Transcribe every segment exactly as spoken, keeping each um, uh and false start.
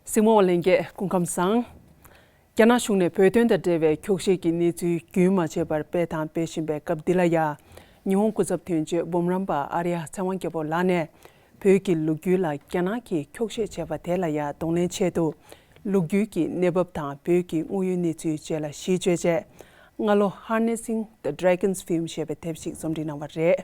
གཟིགས་མོ་བ་ལྷན་རྒྱས་སྐུ་ཁམས་བཟང་། རྒྱ་ནག་གཞུང་ནས་བོད་དོན་དང་འབྲེལ་བའི་འཁྱོག་བཤད་ཀྱི་གནས་ཚུལ་རྒྱུན་མ་ཆད་པར་སྤེལ་དང་སྤེལ་བཞིན་པའི་སྐབས་འདི་ལ་ཡང་། ཉི་ཧོང་སྐུ་ཚབ་དོན་གཅོད་འབུམ་རམས་པ་ཨར་ཡ་ཚེ་དབང་རྒྱལ་པོ་ལགས་ནས། བོད་ཀྱི་ལོ་རྒྱུས་ལ་རྒྱ་ནག་གིས་འཁྱོག་བཤད་བྱས་པ་དེ་ལ་ཡང་གདོང་ལེན་ཆེད་དུ། ལོ་རྒྱུས་ཀྱི་གནས་བབ་དང་བོད་ཀྱི་དངོས་ཡོད་གནས་ཚུལ་བཅས་ལ་གཞི་བཅོལ་རྗེས། སྔ་ལོ་Harnessing the Dragon's Fume ཞེས་པའི་དེབ་ཞིག་རྩོམ་སྒྲིག་གནང་བ་རེད།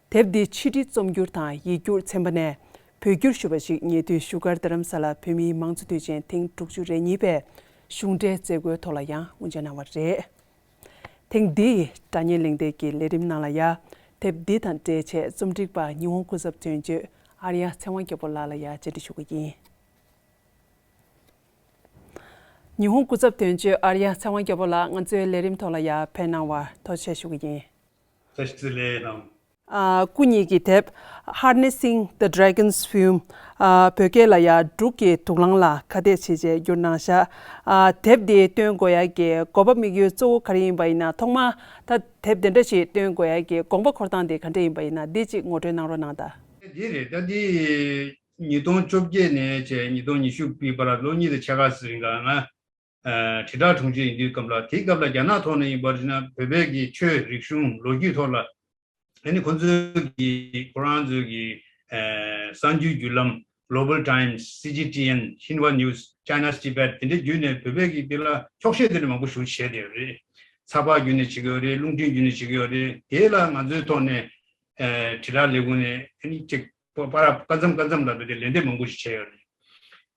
དེབ་འདི་ཕྱི་བྲིས་རྩོམ་སྒྱུར་དང་ཡིག་སྒྱུར་ཚན་པ་ནས་བོད་བསྒྱུར་ཞུས་པ་ཞིག་ཉེ་དུས་བཞུགས་སྒར་རྡ་རམ་ས་ལ་བོད་མིའི་མང་གཙོ་དུས་ཆེན་ཐེངས་དྲུག་ཅུ་རེ་གཉིས་པའི་གཞུང་འབྲེལ་མཛད་སྒོའི་ཐོག་ལ་ཡང་དབུ་འབྱེད་གནང་བ་རེད། ཐེངས་འདིའི་དྲ་བརྙན་གླེང་སྟེགས་ཀྱི་ལས་རིམ་ནང་ལ་ཡང་དེབ་འདི་དང་འབྲེལ་ཆེད་རྩོམ་སྒྲིག་པ་ཉི་ཧོང་སྐུ་ཚབ་དོན་གཅོད་ཨར་ཡ་ཚེ་དབང་རྒྱལ་པོ་ལགས་ལ་ཡང་བཅར་འདྲི་ཞུ་གི་ཡིན། ཉི་ཧོང་སྐུ་ཚབ་དོན་གཅོད་ཨར་ཡ་ཚེ་དབང་རྒྱལ་པོ་ལགས་ང་ཚོའི་ལས་རིམ་ཐོག་ལ་ཡང་ཕེབས་གནང་བར་ཐུགས་རྗེ་ཆེ་ཞུ་གི་ཡིན། བཀྲ་ཤིས་བདེ་ལེགས་གནང་། ཨ། སྐུ་ཉིད་ཀྱི་དེབ་Harnessing the Dragon's Fume། ཨ། བོད་སྐད་ལ་ཡང་འབྲུག་གི་དུག་རླངས་ལ་ཁ་གཏད་བྱས་རྗེས་བསྒྱུར་གནང་ཤག་ཨ། དེབ་འདི་བཏོན་དགོས་ཡ་གི་དགོས་པ་དམིགས་ཡུལ་གཙོ་བོ་ག་རེ་ཡིན་པ་ཡིན་ན། ཐོག་མར་ད་དེབ་འདི་འདྲ་ཞིག་བཏོན་དགོས་ཡ་གི་དགོངས་པ་འཁོར་སྟངས་འདི་ག་འདྲ་ཡིན་པ་ཡིན་ན་འདི་གཅིག་ངོ་སྤྲོད་གནང་རོགས་གནང་དང་། འདི་རེད། ད་འདི་ཉིས་སྟོང་བཅོ་བརྒྱད་ནས་བྱས་ཉིས་སྟོང་ཉི་ཤུ་པའི་བར་ལ་ལོ་གཉིས་དང་ཕྱེད་ཀ་ཙམ་རིང་ལ་ང་། ཨ། དྲིལ་བསྒྲགས་དྲུང་ཆེ་ཡིན་དུས་སྐབས་ལ། དེའི་སྐབས་ལ་རྒྱ་ནག་ཐོག་ནས་ཡིན་པར་བྱས་ན་བོད་པའི་གི་ཆོས་རིག་གཞུང་ལོ་རྒྱུས་ཐོག་ལ། ཨ་ནི་ཁོ་ཚོའི་གི་ཁོ་རང་ཚོའི་གི། ཨ། གསར་འགྱུར་བརྒྱུད་ལམ་Global Times། སི་ཇི་ཊི་ཨེན། Xinhua News། China's Tibet། དེ་འདྲའི་བརྒྱུད་ནས་བོད་པའི་གི་དེ་ལ་འཁྱོག་བཤད་དེ་འདྲ་མང་པོ་ཞིག་བྱས་བསྡད་ཡོད་རེད། ཚགས་པར་བརྒྱུད་ནས་བྱེད་ཀྱི་ཡོད་རེད། རླུང་འཕྲིན་བརྒྱུད་ནས་བྱེད་ཀྱི་ཡོད་རེད། དེ་ལ་ང་ཚོའི་ཐོག་ནས། ཨ། དྲིལ་བསྒྲགས་ལས་ཁུངས་ནས་ཨ་ནི་ཅིག་པ་པ་ར་སྐབས་མཚམས་སྐབས་མཚམས་ལ་བོད་དེ་ལན་འདེབས་མང་པོ་ཞིག་བྱས་ཡོད་རེད།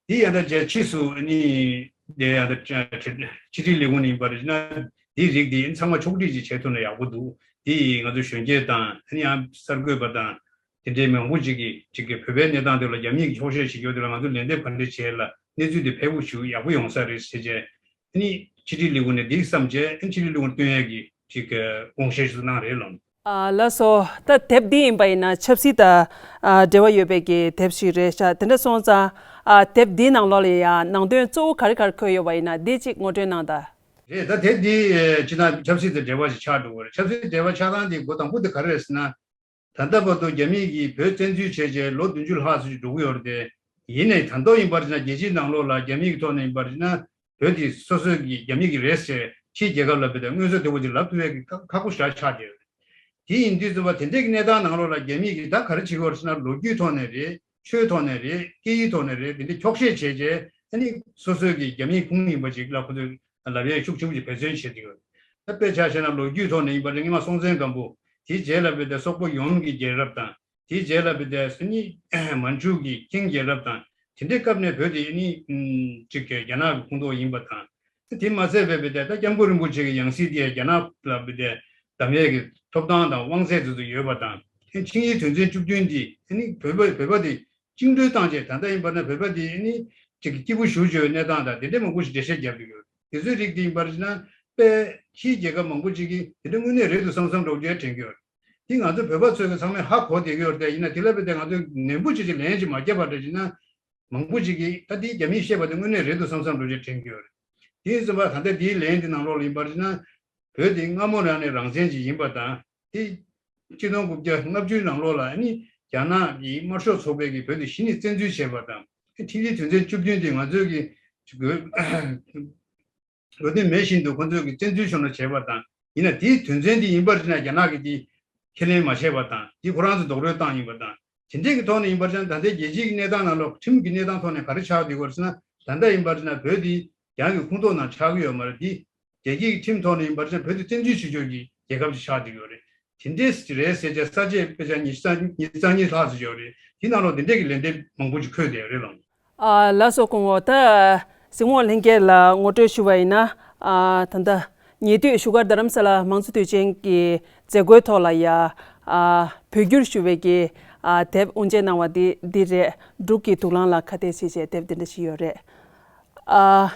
དེ་ཡང་ད་རྗེས་ཕྱིས་སུ་ཨ་ནི་དེ་ཡང་ད་ཕྱི་དྲིལ་ལས་ཁུངས་ནས་ཡིན་པར་བྱས་ན་དེའི་རིགས་དེ་ཚང་མ་ཕྱོགས་སྒྲིག་ཅིག་བྱས་ཐུབ་ན་ཡག་པོ་འདུག་དེ་ཡིས་ང་ཚོ་གཞོན་སྐྱེས་དང་ཨ་ནི་ཡང་གསར་འགོད་པ་དང་དེ་འདྲའི་མང་པོ་ཅིག་གིས་ཅིག་གིས་བོད་པའི་གནས་སྟངས་དེ་ལ་རྒྱ་མིས་ཀྱི་འཁྱོག་བཤད་བྱེད་ཀྱི་ཡོད་དེ་ལ་ང་ཚོ་ལན་འདེབས་ག་འདྲ་བྱས་ལ་གནས་ཚུལ་དེ་ཕལ་པོ་ཞིག་ཡག་པོ་ཡོང་ས་རེད་ཟེར་བྱས། ཨ་ནི་ཕྱི་དྲིལ་ལས་ཁུངས་ནས་འདི་བསམ་བྱས། ཨ་ནི་ཕྱི་དྲིལ་ལས་ཁུངས་བཏོན་ཡས་ཀྱི་ཅིག་དགོངས་བཞེས་ཞིག་གནང་རེད་ལགས། ཨ། ལགས་སོ། ད་དེབ་འདི་ཡིན་པ་ཡིན་ན་ཆབ་སྲིད་དང་། ཨ། འབྲེལ་བ་ཡོད་པའི་གི་དེབ་ཞིག་རེད་ཤག་དེ་འདྲ་སོང་ཙང་། ཨ། དེབ་འདིའི་ནང་ལོགས་ལ་ཡང་ནང་དོན་གཙོ་བོ་ག་རེ་ག་རེ་འཁོད་ཡོད་པ་ཡིན་ན་འདི་གཅིག་ངོ་སྤྲོད་གནང་དང་། རེད། ད་དེབ་འདི། ཨ། སྤྱིར་བཏང་ཆབ་སྲིད་དང་འབྲེལ་བ་ཞིག་ཆགས་འགྲོ་གི་རེད། ཆབ་སྲིད་འབྲེལ་བ་ཆགས་སྟངས་དེ་འགོ་དང་པོ་དེ་ག་རེ་རེད་ཟེར་ན། ད་ལྟ་བར་དུ་རྒྱ་མིས་ཀྱིས་བོད་བཙན་འཛུལ་བྱས་རྗེས་ལོ་བདུན་ཅུ་ལྷག་ཙམ་ཞིག་འགྲོ་གི་ཡོད་རེད་དེ། ཡིན་ནའི་ད་དུང་ཡིན་པར་བྱས་ན་རྒྱལ་སྤྱིའི་ནང་ལོགས་ལ་རྒྱ་མིའི་ཐོག་ནས་ཡིན་པར་བྱས་ན་བོད་དེ་སོ་སོའི་གི་རྒྱ་མི་གི་རེད་ཟེར་ཕྱིའི་རྒྱལ་ཁབ་ལ་བོད་དེ་མངོན་གསལ་དོད་པོ་ཅིག་ལབ་ཐུབ་ཡས་ཀྱི་ཁག་ཁག་པོ་ཞེ་དྲག་ཆགས་བསྡད་ཡོད་རེད། དེ་ཡིན་དུས་ཙམ་པ་དེ་འདྲའི་གི་གནས་སྟངས་ནང་ལོགས་ལ་རྒྱ་མིས་ཀྱིས་ད་ག་རེ་བྱེད་ཀྱི་ཡོད་རེད་ཟེར་ན། ལོ་རྒྱུས་ཐོག་ནས་རེད། ཆོས་ཐོག་ནས་རེད། སྐད་ཡིག་ཐོག་ནས་རེད། དེ་འདྲའི་འཁྱོག་བཤད་བྱས་རྗེས་ཨ་ནི་སོ་སོའི་གི་རྒྱ་མིའི་ཁུངས་ཡིན་པ་ཅིག་ལ་ཁོ་ཚོས་ལབ་ཡས་ཤུགས་ཆེན་པོ་ཅིག་འབད་བརྩོན་བྱེད་ཀྱི་ཡོད་རེད། ད་དཔེ་ཆ་བཞག་ན་ལོ་རྒྱུས་ཐོག་ནས་ཡིན་པ་རེད། སྔོན་མ་སྲོང་བཙན་སྒམ་པོ། དེའི་རྗེས་ལ་བོད་དེ་སོག་པོ་ཡོམ་གྱི་རྒྱལ་རབས་དང་། དེའི་རྗེས་ལ་བོད་དེ་སུ་ནི་མན་ཇུ་གི་ཀིང་རྒྱལ་རབས་དང་། དེ་འདྲའི་སྐབས་ནས་བོད་དེ་ནི་ཅིག་རྒྱ་ནག་གི་ཁོངས་གཏོགས་ཡིན་པ་དང་། དེ་མ་ཚད་པའི་བོད་དེ་ད་སྐྱབས་མགོན་རིན་པོ་ཆེ་གི་ཡང་སྲིད་དེ་རྒྱ་ནག་ལ་བོད་དེ་བདམས་ཡས་ཀྱི་ཐོབ་ཐང་དང་དབང་ཚད་དེ་ཚོ་ཡོད་པ་དང་། དེ་ཆིངས་ཡིག་དོན་ཚན་བཅུ་བདུན་དེ་ནི་བོད་པ་བོད་པ་དེ་བཅིངས་འགྲོལ་བཏང་རྗེས་ད་ལྟ་ཡིན་པ་ན་བོད་པ་དེ་ནི་ཅིག་གི་སྐྱིད་པོ་ཞུ་བཅུག་གནས་སྟངས་དང་དེ་འདྲའི་མང་པོ་ཞིག་འགྲེལ་བཤད་བརྒྱབ་ཀྱི་ཡོད། དེ་ཚོའི་རིགས་དེ་ཡིན་པར་བྱས་ན་དཔེ་ཕྱིའི་རྒྱལ་ཁབ་མང་པོ་ཅིག་གིས་དེ་འདྲ་དངོས་གནས་རེད་འདུག་བསམ་བསམ་འདྲ་བོ་ཅིག་དྲན་གྱི་ཡོད། དེ་ང་ཚོ་བོད་པ་ཚོས་ཀྱི་ཚང་མས་ཧ་གོ་བསྡད་ཀྱི་ཡོད་རེད་དེ། ཡིན་ན་དེ་ལ་བས་ཏེ་ང་ཚོས་ནན་པོ་ཅིག་ཅིག་ལན་ཅིག་མ་བརྒྱབ་པ་འདྲ་བྱས་ན། མང་པོ་ཅིག་གིས་ད་དེ་རྒྱ་མིས་བཤད་པ་དེ་དངོས་གནས་རེད་འདུག་བསམ་བསམ་འདྲ་བོ་ཅིག་དྲན་གྱི་ཡོད་རེད། དེ་ཡིན་ཙམ་པ་ད་ལྟ་དེའི་ལན་དེ་ནང་ལོགས་ལ་ཡིན་པར་བྱས་ན། བོད་དེ་སྔ་མོ་རང་ནས་རང་བཙན་ཅིག་ཡིན་པ་དང་། དེ་ཆིག་སྟོང་དགུ་བརྒྱ་ལྔ་བཅུའི་ནང་ལོགས་ལ་ནི་རྒྱ་ནག་གི་དམར་ཤོག་ཚོགས་པས་ཀྱི་བོད་དེ་གཞི་ནས་བཙན་འཛུལ་བྱས་པ་དང་། ཆིངས་ཡིག་དོན་ཚན་བཅུ་བདུན་དེ་ང་ཚོས་ཀྱི་དགོས་དོན་མེད་བཞིན་དུ་ཁོ་ཚོས་ཀྱི་བཙན་འཛུལ་ཤོར་ན་བྱས་པ་དང་། ཡིན་ན་དེའི་དོན་ཚན་དེ་ཡིན་པར་བྱས་ན་རྒྱ་ནག་གིས་དེ་ཁས་ལེན་མ་བྱས་པ་དང་། དེ་ཁོ་རང་ཚོས་རྡོག་རོལ་བཏང་ཡིན་པ་དང་། དེ་འདྲས་ཀྱི་ཐོག་ནས་ཡིན་པར་བྱས་ན་ད་ལྟའི་རྒྱལ་སྤྱིའི་གནས་སྟངས་ནང་ལོགས་ཁྲིམས་ཀྱི་གནས་སྟངས་ཐོག་ནས་ག་རེ་ཆགས་བསྡད་ཡོད་རེད་ཟེར་ན། ད་ལྟ་ཡིན་པར་བྱས་ན་བོད་དེ་རྒྱ་གི་ཁོངས་གཏོགས་ནང་ཆགས་ཀྱི་ཡོད་མ་རེད་དེ། རྒྱལ་སྤྱིའི་ཁྲིམས་ཐོག་ནས་ཡིན་པར་བྱས་ན་བོད་དེ་བཙན་འཛུལ་བྱེད་ཕྱོགས་ཀྱི་རྒྱལ་ཁབ་ཅིག་ཆགས་བསྡད་ཡོད་རེད། དེ་འདྲས་རེད་ཟེར་བྱས་ས་བཅད་དཔེ་ཆ་ཉི་ཤུ་རྩ་གཉིས་ལྷག་ཙམ་ཡོད་རེད། དེ་ནང་ལོགས་དེ་འདྲས་ཀྱི་ལན་འདེབས་མང་པོ་ཅིག་འཁོད་བསྡད་ཡོད་རེད་ལགས། ཨ། ལགས་སོ། སྐུ་ངོ། ད་གཟིགས་མོ་བ་ལྷན་རྒྱས་ལ་ངོ་སྤྲོད་ཞུ་བ་ཡིན་ན། ཨ། ད་ལྟ་ཉེ་དུས་བཞུགས་སྒར་རྡ་རམ་ས་ལ་མང་གཙོ་དུས་ཆེན་གྱི་མཛད་སྒོའི་ཐོག་ལ་ཡ། ཨ། བོད་བསྒྱུར་ཞུ་བའི་གི། ཨ། དེབ་དབུ་འབྱེད་གནང་བ་འདི་འདི་རེད། འབྲུག་གི་དུག་རླངས་ལ་ཁ་གཏད་བྱས་བྱས་དེབ་འདི་འདྲ་ཞིག་ཡོད་རེད། ཨ།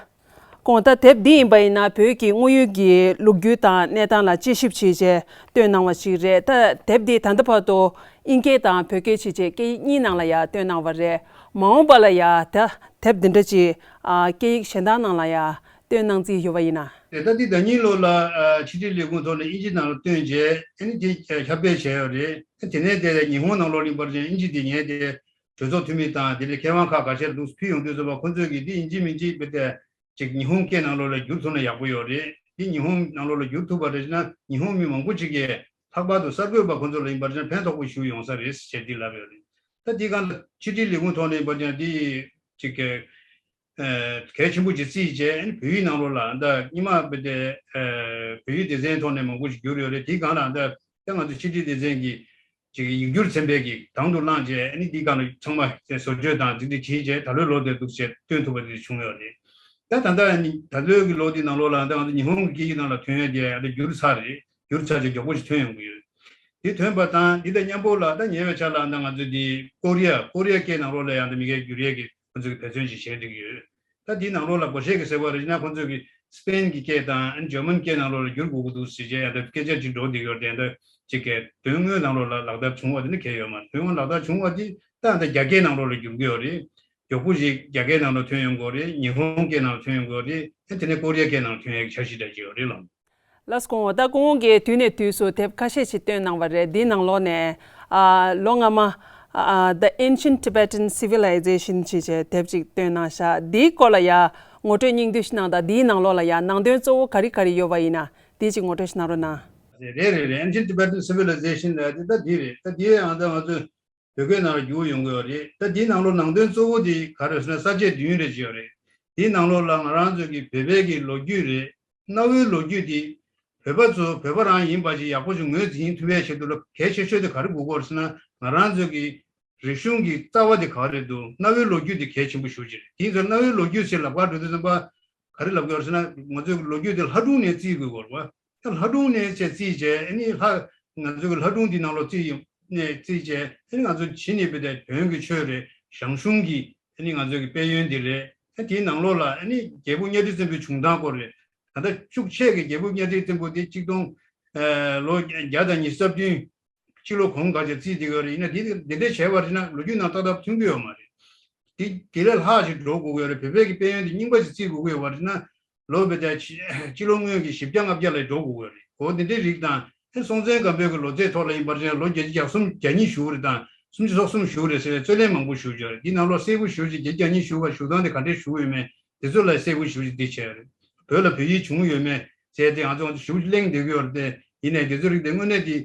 སྐུ་ངོ། ད་དེབ་འདི་ཡིན་པ་ཡིན་ན་བོད་ཀྱི་དངོས་ཡོད་ཀྱི་ལོ་རྒྱུས་དང་གནས་སྟངས་ལ་དཔྱད་ཞིབ་བྱས་རྗེས་བཏོན་གནང་བ་ཞིག་རེད། ད་དེབ་འདི་ད་ལྟ་བར་དུ་དབྱིན་སྐད་དང་བོད་སྐད་བྱས་རྗེས་སྐད་ཡིག་གཉིས་ནང་ལ་ཡང་བཏོན་གནང་བ་རེད། མ་འོངས་པ་ལ་ཡང་ད་དེབ་འདི་འདྲ་ཅིག་ཨ། སྐད་ཡིག་གཞན་དག་ནང་ལ་ཡང་བཏོན་གནང་རྩིས་ཡོད་པ་ཡིན་ན། རེད། ད་འདི་ཟླ་ཉིན་ལོ་ལ། ཨ། ཕྱི་དྲིལ་ལས་ཁུངས་ཐོག་ནས་དབྱིན་ཇི་ནང་ལ་བཏོན་རྗེས་ཨ་ནི་དེ་ཁྱབ་སྤེལ་བྱས་ཡོད་རེད། དེ་ནས་དེ་ཉི་ཧོང་ནང་ལོགས་ལ་ཡིན་པར་བྱས་དབྱིན་ཇི་དེ་ངས་དེ། གྲོས་ཚོགས་འཐུས་མི་དང་དེ་འདྲའི་མཁས་དབང་ཁག་ཁ་ཤས་ལ་འདུག་ཕུལ་ཡོང་དུས་ཙམ་པ་ཁོང་ཚོས་ཀྱིས་འདི་ཡིན་གཅིག་མིན་གཅིག་བེད་དེ་ཅིག་ཉི་ཧོང་སྐད་ནང་ལོགས་ལ་བསྒྱུར་ཐུབ་ན་ཡག་པོ་ཡོད་རེད། འདི་ཉི་ཧོང་ནང་ལོགས་ལ་བསྒྱུར་ཐུབ་པ་རེད་ན་ཉི་ཧོང་མི་མང་པོ་ཅིག་གིས་ལྷག་པར་དུ་གསར་འགོད་པ་ཁོང་ཚོ་ལ་ཡིན་པར་ཅན་ཕན་ཐོགས་པོ་ཞིག་ཡོང་ས་རེད་ཅེས་འདི་ལབ་ཡོད་རེད། ད་འདི་སྒང་ལ་ཕྱི་དྲིལ་ལས་ཁུངས་ཐོག་ནས་ཡིན་པར་ཅན་འདི་ཅིག་གལ་ཆེན་པོ་ཅིག་བརྩིས་བྱས་བོད་ཡིག་ནང་ལོགས་ལ་ད་སྔོན་མ་བོད་དེ་བོད་ཡིག་སྡེ་ཚན་ཐོག་ནས་མང་པོ་ཞིག་བསྒྱུར་ཡོད་རེད། དེའི་སྒང་ལ་ད་ད་ང་ཚོ་ཕྱི་དྲིལ་སྡེ་ཚན་གྱི་ཅིག་ཡིག་སྒྱུར་ཚན་པས་ཀྱིས་དང་དུ་བླངས་བྱས་ཨ་ནི་འདི་སྒང་ལ་ཚང་མ་བཟོ་བཅོས་དང་འཛིན་ཁྲིད་བྱས་བྱས་ད་ལོའི་ལོ་དེ་འདུག་བྱས་སྟོན་ཐུབ་པ་དེ་བྱུང་ཡོད་རེད། ད་ད་ལྟ་ཨ་ནི་ད་ལོའི་གི་ལོ་འདི་ནང་ལོགས་ལ་ད་ང་ཚོ་ཉི་ཧོང་གི་སྐད་ཡིག་ནང་ལ་ཐོན་ཡས་དེ་ཨ་ད་བསྒྱུར་ཚར་རེད། བསྒྱུར་ཚར་བྱས་མགྱོགས་པོ་ཞིག་ཐོན་ཡོང་གི་ཡོད། དེ་ཐོན་པ་དང་འདི་དང་མཉམ་པོ་ལ་ད་ཉེ་བའི་ཆར་ལ་ད་ང་ཚོ་འདི་ཀོ་རི་ཡ་ཀོ་རི་ཡ་སྐད་ནང་ལོགས་ལ་ཡང་ད་མི་སྐད་བསྒྱུར་ཡས་ཀྱི་ཁོ་ཚོ་གི་འབད་བརྩོན་ཞིག་བྱས་བསྡད་ཀྱི་ཡོད། ད་འདིའི་ནང་ལོགས་ལ་སྒོར་གཞས་ཀྱི་ཟེར་བ་རེད་ན་ཁོ་ཚོས་ཀྱི་སི་པེན་གྱི་སྐད་དང་ཨ་ནི་ཇར་མན་སྐད་ནང་ལོགས་ལ་བསྒྱུར་དགོས་ཀྱི་འདུག་ཟེར་བྱས་ཡང་ད་སྐད་ཆ་ཅིག་འགྲོ་བསྡད་ཡོད་དེ་ད་ཅིག་གི་དོན་དངོས་ནང་ལོགས་ལ་ལག་བསྟར་བྱུང་བ་དེ་ནི་གལ་ཡོད་མ་རེད། དོན་དངོས་ལག་བསྟར་བྱུང་བ་དེ་ད་ད་རྒྱ་སྐད་ནང་ལོགས་ལ་བསྒྱུར་གྱི་ཡོད་རེད། མགྱོགས་པོ་ཞིག་རྒྱ་སྐད་ནང་ལ་ཐོན་ཡོང་གི་ཡོད་རེད། ཉི་ཧོང་སྐད་ནང་ལ་ཐོན་ཡོང་གི་ཡོད་རེད། ཨ་དེ་ནས་ཀོ་རི་ཡ་སྐད་ནང་ལ་ཐོན་ཡག་གི་འཆར་གཞི་འདྲ་ཅིག་ཡོད་རེད་ལགས། ལགས་སོ། ད་སྐུ་ངོ་གིས་དུས་ནས་དུས་སུ་དེབ་ཁ་ཤས་ཤིག་བཏོན་གནང་བ་རེད། འདིའི་ནང་ལོགས་ནས་ཨ་ལོ་སྔ་མ་ཨ་The Ancient Tibetan Civilization ཞེས་བྱའི་དེབ་ཅིག་བཏོན་གནང་ཤག་འདིའི་སྐོར་ལ་ཡ་ངོ་སྤྲོད་སྙིང་བསྡུས་ཤིག་གནང་དང་། འདིའི་ནང་ལོགས་ལ་ཡ་ནང་དོན་གཙོ་བོ་ག་རེ་ག་རེ་ཡོད་པ་ཡིན་ན་འདི་ཅིག་ངོ་སྤྲོད་ཞིག་གནང་རོགས་གནང་། རེད་རེད་རེད། Ancient Tibetan Civilization ལབ་དེ་ད་འདི་རེད། ད་འདི་ཡང་ད་ང་ཚོས་བོད་སྐད་ནང་ལ་བསྒྱུར་ཡོང་གི་ཡོད་རེད། ད་འདིའི་ནང་ལོགས་ནང་དོན་གཙོ་བོ་དེ་ག་རེ་ཟེར་ན་ས་བཅད་བདུན་རེ་ཅིག་ཡོད་རེད། འདིའི་ནང་ལོགས་ལ་ང་རང་ཚོ་གི་བོད་པའི་གི་ལོ་རྒྱུས་རེད། གནའ་བོའི་ལོ་རྒྱུས་དེ་བོད་པ་ཚོ་བོད་པ་རང་ཡིན་པ་ཞིག་ཡག་པོ་ཞིག་ངོས་འཛིན་ཐུབ་ཡས་ཆེད་དུ་ལ་གལ་ཆེ་ཤོས་དེ་ག་རེ་དགོས་ཀྱི་ཡོད་རེད་ཟེར་ན་ང་རང་ཚོ་གི་རིག་གཞུང་གི་རྩ་བ་དེ་ག་རེ་འདུག་གནའ་བོའི་ལོ་རྒྱུས་དེ་གལ་ཆེན་པོ་ཞེ་པོ་ཅིག་རེད། དེ་ཡིན་ཙང་གནའ་བོའི་ལོ་རྒྱུས་ཟེར་ལབ་ག་འགྲོ་དུས་ཙམ་པ་ག་རེ་ལབ་ཀྱི་ཡོད་རེད་ཟེར་ན་ང་ཚོའི་ལོ་རྒྱུས་དེ་ལྷ་སྒྲུང་ནས་བརྩི་དགོས་ཀྱི་ཡོད་རེད་བ། ད་ལྷ་སྒྲུང་ནས་བྱས་བརྩིས་བྱས་ཨ་ནི་ལྷ་ང་ཚོ་གི་ལྷ་སྒྲུང་འདི་ནང་ལོགས་བརྩིས་ཡོང་ནས་བརྩིས་བྱས་ཨ་ནི་ང་ཚོ་ཕྱི་ནས་བོད་དེ་བོན་གྱི་ཆོས་རེད། ཞང་ཞུང་གི་ཨ་ནི་ང་ཚོ་གི་དཔལ་ཡོན་འདི་རེད། ཨ་དེའི་ནང་ལོགས་ལ་ཨ་ནི་རྒྱལ་པོ་གཉའ་ཁྲི་བཙན་པོའི་བྱུང་སྟངས་སྐོར་རེད། ད་ལྟ་ཤུགས་ཆེ་གི་རྒྱལ་པོ་གཉའ་ཁྲི་བཙན་པོ་དེ་གཅིག་སྟོང་ཨ་ལོ་བརྒྱ་དང་ཉི་ཤུ་རྩ་བདུན་སྤྱི་ལོ་གོང་ག་ཅིག་བརྩིས་བསྡད་ཡོད་རེད། ཡིན་ན་དེ་འདི་འདྲས་བྱས་པ་རེད་ན་ལོ་རྒྱུས་ནང་ཏག་ཏག་མཐུན་གྱི་ཡོད་མ་རེད། དེ་དེ་ལས་ལྷག་ཅིག་འགྲོ་དགོས་ཀྱི་ཡོད་རེད། བོད་པའི་གི་དཔལ་ཡོན་དེ་རྙིང་པ་ཞིག་བརྩི་དགོས་ཀྱི་ཡོད་པ་རེད་ན། ལོ་བོད་དེ་སྤྱི་ལོ་སྔོན་གྱི་བཞི་བརྒྱ་ལྔ་བརྒྱ་ལ་འགྲོ་དགོས་ཀྱི་ཡོད་རེད། འོ་དེ་འདྲའི་རིགས་དང་ཨེ་སྲོང་བཙན་སྒམ་པོའི་གི་ལོ་ཚད་ཐོག་ལ་ཡིན་པར་བྱས་ན་ལོ་བརྒྱད་ཅུ་གྱ་གསུམ་གྱ་གཉིས་བཞུགས་རེད་དང་སུམ་ཅུ་སོ་གསུམ་བཞུགས་རེད་ཟེར་བའི་རྩོད་གླེང་མང་པོ་ཞུ་རྒྱུ་རེད། འདི་ནང་ལོགས་གསལ་པོ་ཞུ་ཅིག་བརྒྱད་ཅུ་གྱ་གཉིས་བཞུགས་པ་བཞུགས་སྟངས་དེ་ག་འདྲས་བཞུགས་ཡོད་མེད་དེ་ཚོ་ལ་གསལ་པོ་ཞུ་ཅིག་འདི་བྱས་རེད། བོད་ལ་བོད་ཡིག་བྱུང་ཡོད་མེད་ཟེར་དེ་ང་ཚོ་ཞུ་གླེང་བསྡད་ཀྱི་ཡོད་རེད། དེ་ཡིན་ནའི་དེ་ཚོ་རིགས་དེ་དངོས་གནས་དེ་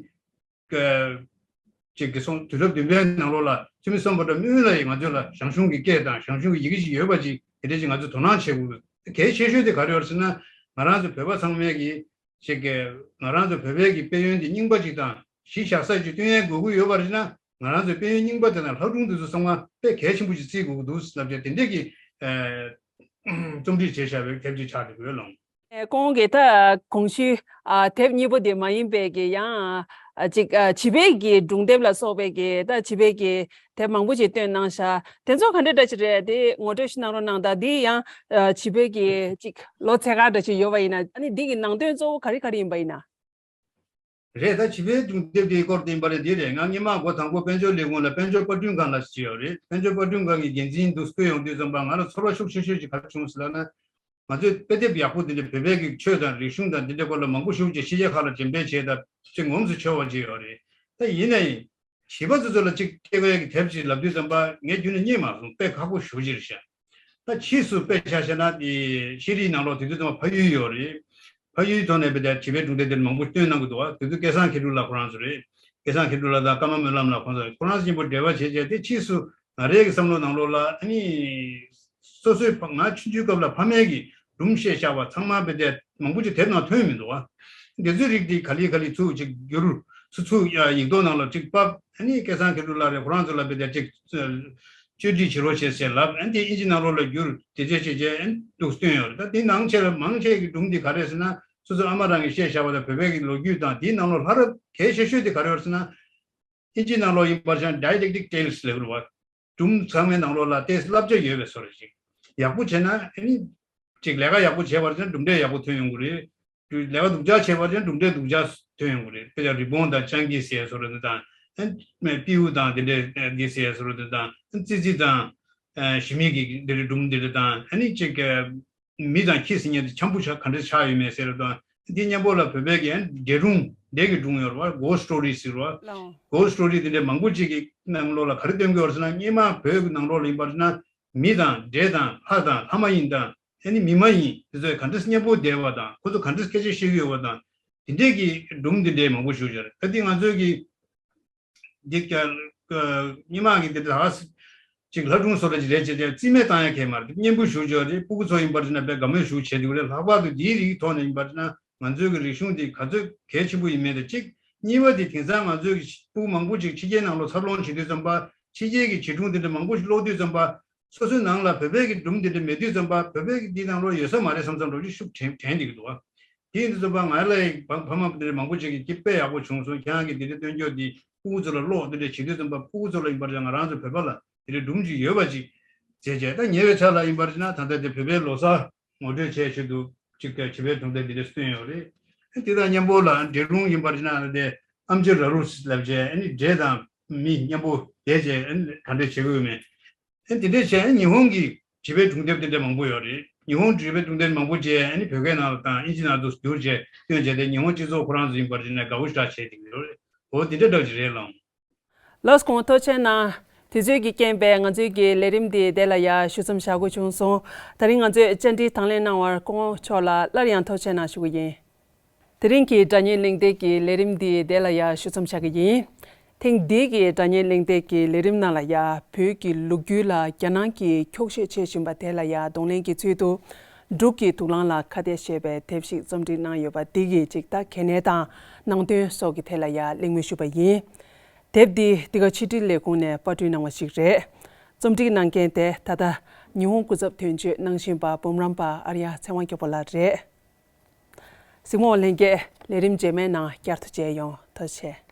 ཅིག་གི་སོང་དུས་རབས་བདུན་པའི་ནང་ལོགས་ལ་ཐུ་མི་སམ་བྷོ་ཊ་སྨོན་ལ་ཡིས་ང་ཚོ་ལ་ཞང་ཞུང་གི་སྐད་དང་ཞང་ཞུང་གི་ཡི་གེ་ཞིག་ཡོད་པ་ཅིག་དེ་འདྲ་ཅིག་ང་ཚོས་དོ་སྣང་བྱེད་དགོས། གལ་ཆེ་ཤོས་དེ་ག་རེ་ཡོད་ཟེར་ན་ང་རང་ཚོ་བོད་པ་ཚང་མས་ཀྱི་ཅིག་གི་ང་རང་ཚོ་བོད་པའི་གི་དཔལ་ཡོན་དེ་རྙིང་པ་ཅིག་དང་གཞི་བཞག་ས་ཅིག་སྟོན་ཡས་དགོས་ཀྱི་ཡོད་པ་རེད་ན་ང་རང་ཚོའི་དཔལ་ཡོན་རྙིང་པ་དེ་དང་ལྷ་སྒྲུང་དེ་ཚོ་ཚང་མ་དཔེ་གལ་ཆེན་པོ་ཅིག་བརྩི་དགོས་ཀྱི་འདུག་ལབ་བྱས་དེ་འདྲས་ཀྱི་རྩོམ་སྒྲིག་བྱས་བཞག་པའི་དེབ་ཅིག་ཆགས་འདུག་ཡོད་ལོང་། ཨེ་ཁོང་གིས་ད་གོང་ཞུས་ཨ་དེབ་གཉིས་པོ་དེ་མ་ཡིན་པའི་གི་ཡང་ཨ་ཅིག་ཨ་བྱིས་པའི་གི་སྒྲུང་དེབ་ལ་སོགས་པའི་གི་ད་བྱིས་པའི་གི་དེབ་མང་པོ་ཅིག་བཏོན་གནང་ཤག་དེ་ཚོ་ག་འདྲ་འདྲ་ཅིག་རེད། དེ་ངོ་སྤྲོད་ཞིག་གནང་རོགས་གནང་། ད་དེ་ཡང་ཨ་བྱིས་པའི་གི་ཅིག་ལོ་ཚད་ག་འདྲ་ཅིག་ཡོད་པ་ཡིན་ན་ཨ་ནི་དེ་གི་ནང་དོན་གཙོ་བོ་ག་རེ་ག་རེ་ཡིན་པ་ཡིན་ན། རེད། ད་བྱིས་པའི་སྒྲུང་དེབ་དེའི་སྐོར་དེ་ཡིན་པ་རེད། འདི་རེད། ང་སྔོན་མ་འགོ་དང་པོ་དཔལ་འབྱོར་ལས་ཁུངས་ལ་དཔལ་འབྱོར་པར་སྐྲུན་ཁང་ལ་ཞིག་ཡོད་རེད། དཔལ་འབྱོར་པར་སྐྲུན་ཁང་གི་འགན་འཛིན་དུ་བསྐོས་ཡོང་དུས་ཙམ་པ་ང་ལ་ཚོར་བ་ཤུགས་ཆེ་ཤོས་ཅིག་ག་རེ་བྱུང་ཟེར་ལབ་ན། ང་ཚོས་དཔེ་དེབ་ཡག་པོ་འདི་འདྲ་བོད་པའི་གི་ཆོས་དང་རིག་གཞུང་དང་འདི་འདྲའི་སྐོར་ལ་མང་པོ་ཞིག་ཅིག་ཕྱི་རྒྱལ་ཁག་ལ་འགྲེམས་སྤེལ་བྱས་དང་ཅིག་ངོམས་སུ་ཆོད་པ་ཅིག་ཡོད་རེད། ད་ཡིན་ནའི་བྱིས་པ་ཚོ་ཚོ་ལ་ཅིག་སྐད་ཡིག་གི་དེབ་ཅིག་ལབ་དུས་ཙམ་པ་ངས་རྒྱུན་ནས་རྙེད་མ་སོང་། དཔེ་ཁག་པོ་ཞེ་པོ་ཅིག་རེད་ཤག་ད་ཕྱིས་སུ་དཔེ་ཆ་བཤད་ན་དེ་ཤེས་རིག་ནང་ལོགས་དེ་དུས་ཙམ་པ་ཕ་ཡུལ་ཡོད་རེད། ཕ་ཡུལ་ཐོག་ནས་བྱས་ཏེ་བྱིས་པའི་སྒྲུང་དེབ་དེ་མང་པོ་བཏོན་གནང་གི་འདུག་བ། དེ་དུས་སྐལ་བཟང་མཁས་གྲུབ་ལགས་ཁོ་རང་ཚོ་རེད། སྐལ་བཟང་མཁས་གྲུབ་ལགས་དང་ཀརྨ་སྨོན་ལམ་ལགས་ཁོང་ཚོ་ཁོ་རང་ཚོ་མཉམ་པོ་འབྲེལ་བ་བྱས་བྱས་ཏེ་ཕྱིས་སུ་ང་རའི་གི་བསམ་བློ་ནང་ལོགས་ལ་ཨ་ནི་སོ་སོའི་ཕ་ང་ཆུང་ཆུང་སྐབས་ལ་ཕ་མས་ཀྱི་སྒྲུང་བཤད་བཞག་པ་ཚང་མ་བྱས་ཏེ་མང་པོ་ཅིག་དེབ་ནང་ཐོན་མི་འདུག་བ། དེ་ཚོའི་རིགས་དེ་ག་ལེ་ག་ལེ་ཚུར་ཅིག་བསྒྱུར། ཚུར་ཚུར་ཡིག་ཐོག་ནང་ལ་ཅིག་ཕབ། ཨ་ནི་སྐལ་བཟང་མཁས་གྲུབ་ལགས་རེད། ཁོ་རང་ཚོ་ལ་བྱས་ཏེ་ཅིག་བཅོས་སྒྲིག་བྱེད་རོགས་བྱེད་ཟེར་ལབ། ཨ་ནི་དེ་ཨིན་ཇི་ནང་ལོགས་ལ་བསྒྱུར། དེ་འདྲ་བྱས་བྱས་ཨ་ནི་འདུག་བཏོན་ཡོད་རེད། ད་དེ་ནང་ཆེ་ལ་མང་ཆེ་གི་སྒྲུང་དེ་ག་རེ་རེད་ཟེར་ན་སོ་སོ་ཨ་མ་རང་གིས་བཤད་བཞག་པ་དང་བོད་པའི་གི་ལོ་རྒྱུས་དང་དེའི་ནང་ལོགས་ལྷག་རབ་གལ་ཆེ་ཤོས་དེ་ག་རེ་ཡོད་རེད་ཟེར་ན། ཨིན་ཇི་ནང་ལོགས་ཡིན་པར་བྱས་ན་didactic tales ལབ་ཀྱི་རེད་བ། སྒྲུང་ཚང་མའི་ནང་ལོགས་ལ་ཏོག་ཙམ་བསླབ་བྱ་ཡོད་པའི་བཟོ་འདྲ་ཅིག་ཡག་པོ་བྱས་ན་ཨ་ནི་ཅིག་ལས་ཀ་ཡག་པོ་བྱས་པར་བྱས་ན་གྲུབ་འབྲས་ཡག་པོ་ཐོན་ཡོང་གི་རེད། ལས་ཀ་སྡུག་ཅག་བྱས་པར་བྱས་ན་གྲུབ་འབྲས་སྡུག་ཅག་ཐོན་ཡོང་གི་རེད། དཔེ་ཆ་རི་བོང་དང་སྤྱང་ཀི་ཟེར་བཟོ་འདྲ་དེ་དང་། ཨ་ནི་སྤྲེའུ་དང་དེ་འདྲ་འདི་ཟེར་བཟོ་འདྲ་དེ་དང་། ཨ་ནི་ཙི་ཙི་དང་། ཨ་ཞི་མི་གི་འདི་འདྲའི་སྒྲུང་འདི་འདྲ་དང་། ཨ་ནི་ཅིག་མི་དང་ཁྱི་ཟེར་མཁན་དེ་འཆམ་པོ་ཆགས་ག་འདྲ་ཆགས་ཡོད་མེད་ཟེར་བ་དང་ འདི་མཉམ་པོ་ལ་བོད་པའི་གི་འདྲེ་སྒྲུང་འདྲེ་གི་སྒྲུང་ཡོད་རེད་བ། གྷོ་སི་ཊི་སི་ཊོ་རི་ཟེར་བ། ལའོ། གྷོ་སི་ཊི་སི་ཊོ་རི་དེ་འདྲའི་མང་པོ་ཅིག་གི་ནང་ལོགས་ལ་ག་རེ་སྟོན་གྱི་ཡོད་རེད་ཟེར་ན། སྔོན་མ་བོད་ཀྱི་ནང་ལོགས་ལ་ཡིན་པར་ན་མི་དང་འདྲེ་དང་ལྷ་དང་ལྷ་མ་ཡིན་དང་ཨ་ནི་མི་མ་ཡིན་དེ་ཚོས་ག་འདྲས་མཉམ་པོ་བསྡད་པ་དང་ཁོ་ཚོ་ག་འདྲས་སྐད་ཆ་བཤད་ཀྱི་ཡོད་པ་དང་དེ་འདྲས་ཀྱི་སྒྲུང་དེ་འདྲས་མང་པོ་ཞིག་ཡོད་རེད། ད་འདི་ང་ཚོའི་གི་འདི་ཀ་ཀ་སྔོན་མ་གི་འདི་ལ་ཅིག་ལྷ་སྒྲུང་བཟོ་འདྲ་ཅིག་རེད་ཅེས་བྱས་རྩིས་མེད་བཏང་ཡ་གལ་མ་རེད། སྙན་པོ་ཞེ་པོ་ཅིག་ཡོད་རེད། སྤུ་གུ་ཚོ་ཡིན་པར་བྱས་ན་དཔེ་དགའ་མོས་ཞེ་པོ་བྱས་འདུག་རེད། ལྷག་པར་དུ་འདིའི་རིགས་ཐོག་ནས་ཡིན་པར་བྱས་ན་ང་ཚོའི་གི་རིག་གཞུང་འདི་ག་ཚོད་གལ་ཆེན་པོ་ཡིན་མིན་དང་གཅིག་གཉིས་པ་འདི་དེང་སང་ང་ཚོའི་གི་སྤུ་གུ་མང་པོ་ཅིག་ཕྱི་རྒྱལ་ནང་ལོགས་འཚར་ལོངས་བྱེད་དུས་ཙམ་པ་ཕྱི་རྒྱལ་གྱི་བྱིས་སྒྲུང་འདི་འདྲ་མང་པོ་ཞིག་ཀློག་དུས་ཙམ་པ། སོ་སོའི་ནང་ལ་བོད་པའི་གི་སྒྲུང་འདི་འདྲ་མེད་དུས་ཙམ་པ་བོད་པའི་གི་འདི་ནང་ལོགས་ཡོད་ས་མ་རེད་བསམ་བསམ་འདྲ་ཅིག་ཤུགས་དྲན་དྲན་བསྡད་ཀྱི་འདུག་བ། དེ་ཡིན་དུས་ཙམ་པ་ང་ལ་ཡི་ཕ་མ་འདི་འདྲ་མང་པོ་ཅིག་གིས་ཀྱི་དཔེ་ཡག་པོ་བྱུང་སོང་། ཁྱེད་རང་གི་འདི་འདྲ་སྟོན་རྒྱུ་འདི་སྤུ་གུ་ཚོ་ལ་ཀློག་འདི་འདྲ་བྱེད་དུས་ཙམ་པ་སྤུ་གུ་ཚོ་ལ་ཡིན་པར་བྱས་ང་རང་ཚོ་བོད་པ་ལ་འདི་འདྲ་སྒྲུང་ཅིག་ཡོད་པ་ཅིག་བྱས་བྱས། ད་ཉེ་བའི་ཆར་ལ་ཡིན་པར་བྱས་ན་ད་ལྟ་འདི་བོད་པའི་ལོ་གསར་ངོ་སྤྲོད་བྱས་ཆེད་དུ་ཅིག་བྱིས་པའི་སྒྲུང་དེབ་འདི་འདྲ་བཏོན་ཡོད་རེད། དེ་དང་མཉམ་པོ་ལ་འདྲེ་སྒྲུང་ཡིན་པར་བྱས་ན་ཨ་ནི་ཨམ་ཅི་ར་རུ་ལབ་བྱས་ཨ་ནི་འདྲེ་དང་མི་མཉམ་པོ་བསྡད་བྱས་ཨ་ནི་ག་འདྲ་བྱེད་དགོས་མེད། ཨ་ནི་དེ་འདྲ་བྱས་ཨ་ནི་ཉི་ཧོང་གི་བྱིས་པའི་སྒྲུང་དེབ་དེ་འདྲ་མང་པོ་ཡོད་རེད། ཉི་ཧོང་བྱིས་པའི་སྒྲུང་དེབ་མང་པོ་བྱས་ཨ་ནི་བོད་སྐད་ནང་ལ་དང་ཨིན་ཇི་ནང་དུ་བསྒྱུར་བྱས་བཏོན་བྱས་ཏེ་ཉི་ཧོང་སྤྱི་ཚོགས་ཁོ་རང་ཚོ་ཡིན་པར་བྱས་ན་དགའ་པོ་ཞེ་དྲག་བྱས་བསྡད་ཀྱི་ཡོད་རེད། འོ་དེ་འདྲ་འདྲ་ཅིག་རེད་ལགས། ལགས་སོ། ཐུགས་རྗེ་གནང་། དུས་ཚོད་ཀྱི་རྐྱེན་པས་ང་ཚོའི་གི་ལས་རིམ་འདི་དེ་ལ་ཡ་ཞུ་མཚམས་བཞག་དགོས་བྱུང་སོང་། ད་རིང་ང་ཚོས་བཅར་འདྲི་དང་ལེན་གནང་བར་སྐུ་ངོ་མཆོག་ལ་སླར་ཡང་ཐུགས་རྗེ་གནང་ཞུ་གི་ཡིན། དེ་རིང་གི་སྒྲ་སྙན་གླེང་སྟེགས་ཀྱི་ལས་རིམ་འདི་དེ་ལ་ཡ་ཞུ་མཚམས་བཞག་གི་ཡིན། ཐེངས་འདིའི་གི་སྒྲ་སྙན་གླེང་སྟེགས་ཀྱི་ལས་རིམ་ནང་ལ་ཡ་བོད་ཀྱི་ལོ་རྒྱུས་ལ་རྒྱ་ནག་གིས་འཁྱོག་བཤད་བྱེད་བཞིན་པ་དེ་ལ་ཡ་གདོང་ལེན་གྱི་ཚུལ་དུ། འབྲུག་གི་དུག་རླངས་ལ་ཁ་གཏད་ཞེས་པའི་དེབ་ཞིག་རྩོམ་སྒྲིག་གནང་ཡོད་པ་འདི་གི་ཅིག་ད་གལ་གནད་དང་ནང་དོན་སོགས་ཀྱི་ཐད་ལ་ཡ་གླེང་མོལ་ཞུས་པ་ཡིན། དེབ་འདི་འདི་ག་ཕྱི་དྲིལ་ལས་ཁུངས་ནས་པར་སྐྲུན་གནང་བ་ཞིག་རེད། རྩོམ་སྒྲིག་གནང་མཁན་དེ་ད་ལྟ་ཉི་ཧོང་སྐུ་ཚབ་དོན་གཅོད་གནང་བཞིན་པ་འབུམ་རམས་པ་ཨར་ཡ་ཚེ་དབང་སྐྱབས་པ་ལགས་རེད། གཟིགས་མོ་བ་ལྷན་རྒྱས། ལས་རིམ་རྗེས་མའི་ནང་བསྐྱར་དུ་མཇལ་ཡོང་། ཐུགས་རྗེ་ཆེ།